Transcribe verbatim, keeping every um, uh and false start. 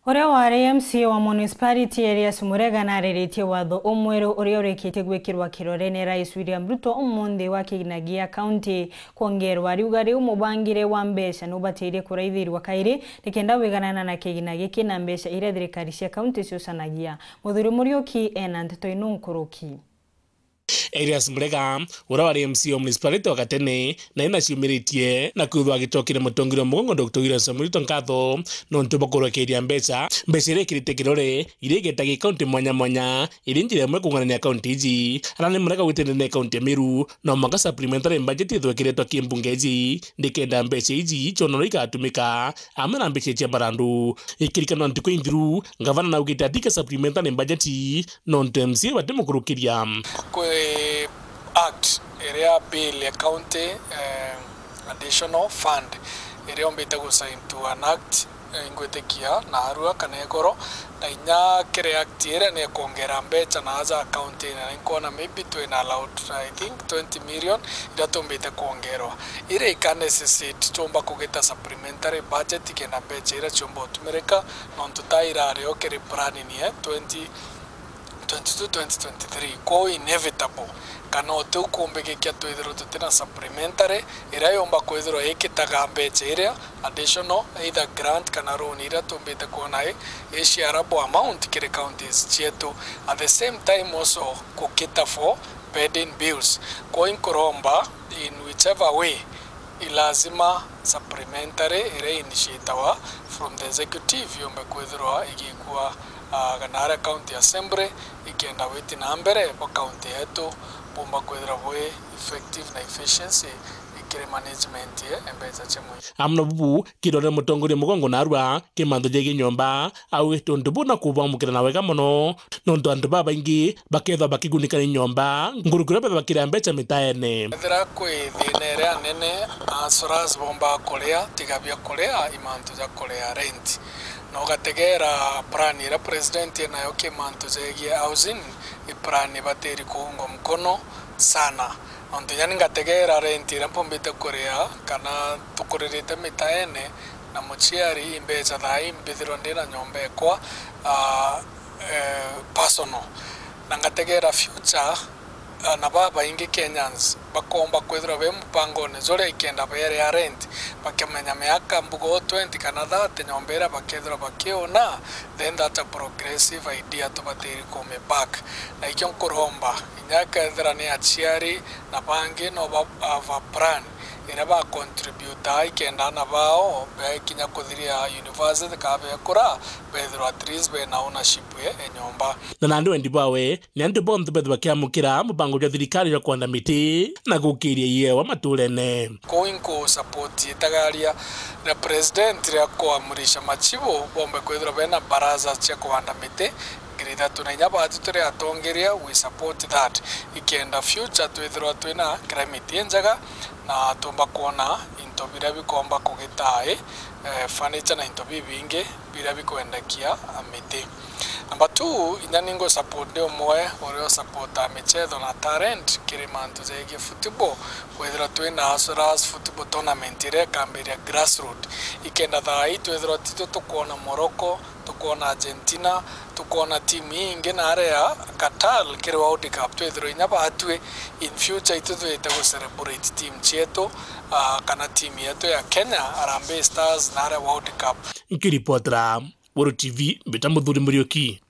Uria wari M C A wa municipality Elias Murega nariritie watho umweru uria urikitie gwikirwa kirore ni Rais William Ruto umunthi wa kigina gia county kwongerwa. Ariuga riu mubangire wa mbeca nubatiirie kuraithirwa kairi nikenda wiganana na kigina giki na mbeca iria thirikari cia county ciucanagia. Muthuri Muriuki ena nteto ino nkuruki. Elias Murega, uria wari M C A wa municipality wa Gatene, na ina ciumiritie na kwithwa agicokire mutongeria wa mugongo Doctor William Samoei Ruto nkatho nontu bwa kurokeria mbeca, mbeca iria ikirite kirore iria igetagia kaunti mwanya mwanya, iri njira imwe kunganania kaunti iji. Ara ni Murega gwite ndene ya kaunti ya Meru, no mwaka supplementary budget ithwekeretwa ki mbunge iji, nikenda mbeca iji icionorwa igatumika amwe na mbeca cia marandu. Ikirikanwa ntuku inthiru, ngavana naugite atika supplementary budget nontu M C A batimukurukiria. Kwi act iria bill ya county, eh, additional fund iria ombite gusign to an act, eh, ingwitikia narua kana igoro, na inya kiri act iria ni ikwongera mbeca na aja county, na inkwona maybe twina allowed, I think, twenty million iria tumbite kwongerwa. Iria ika necessate tuumba kugita supplementary budget kenda mbeca iria ciumba utumirika, nontu ta irario kiri planning ya twenty twenty-two twenty twenty-three. Kwou inevitable kana utiu kumbigikia twithirwe tutina supplementary iria yumba kwithirwa ikitaga mbeca iria additional, either grant kana loan iria tumbite kwona i, i shareable amount kiri counties cietu. At the same time also, ku cater for pending bills. Kwou inkuromba, in whichever way, i lazima supplementary iria initiatawa from the executive yombe kwithirwa igikua, ah, na aria county assembly, ikenda witi na mbere bwa county yetu bumba kwithirwa bwi effective na efficiency ikiri management ya mbeca cia mwingi. Amwe na bubu, kirore mutongoria mugongo narua ki mantu jegie nyomba, augite untu buna kubwamukira na wega mono, nontu antu babaingi bakethwa bakigunika ni nyomba, nkuruki uria bethwa bakiria mbeca mitaene. Ethira kwi thina iria nene, hustlers bomba kuria, tiga bia kuria, i mantu ja kuria rent. Na ugategera plan iria president enayo ki mantu jegie housing, i plan ibatiri kuungwa mkono sana. Nontu inya ni ngategera rent iria mpumbite kuria kana tukuririte mitaene na muciari, i mbeca thaa ii mbithirwa ndina nyomba ekwa, ah, eh, personal. Na ngategera future, ah, na babaingi Kenyans bakomba kwithirwa be mupangone juria ikenda berea rent, bakimenya miaka mbugo twenty kana thirty nyomba iria bakethirwa bakiona, then that's a progressive idea tubatiri kume back. Na ikio nkuromba, inya kethira ni aciari na bangi no ba have a plan iria ba contribute ikenda ana bao bekinya kuthiria university kana bekura, bethirwa at least bena ownership ya nyomba. Na nandi wendi bwawe ni antu bonthe bethirwa bakiamukira mubango jwa thirikari jwa kwanda miti na gukiria iewa maturene. Kuu inkusupport itagaria ria president ria kuamurisha machibu bombe kwithirwa bena baraza cia kuanda miti ngiri ithatu na inya. Batu turi atongeria, we support that, ikenda future twithirwa twina climate injega na tumba kwona into biria bikomba kugita i, eh, furniture na into bibingi biria bikwendekia miti. Number two, inya ningu support ndi umwe uria usupportaa michetho na talent kiri mantu jegie football. Kwithirwa twina Hustlers football tournament iria ikambiria grassroot, ikenda thaa ii twithirwa titwe tukwona Morocco, tukwona Argentina, tukwona timu ii ingi na aria ya Qatar kiri World Cup, twithirwe inya batwi in future itu twite gu celebrate team cietu, ah, kana team yetu ya Kenya, Harambee Stars, na aria World Cup. Nkiripotera Weru T V, mbita Muthuri Muriuki.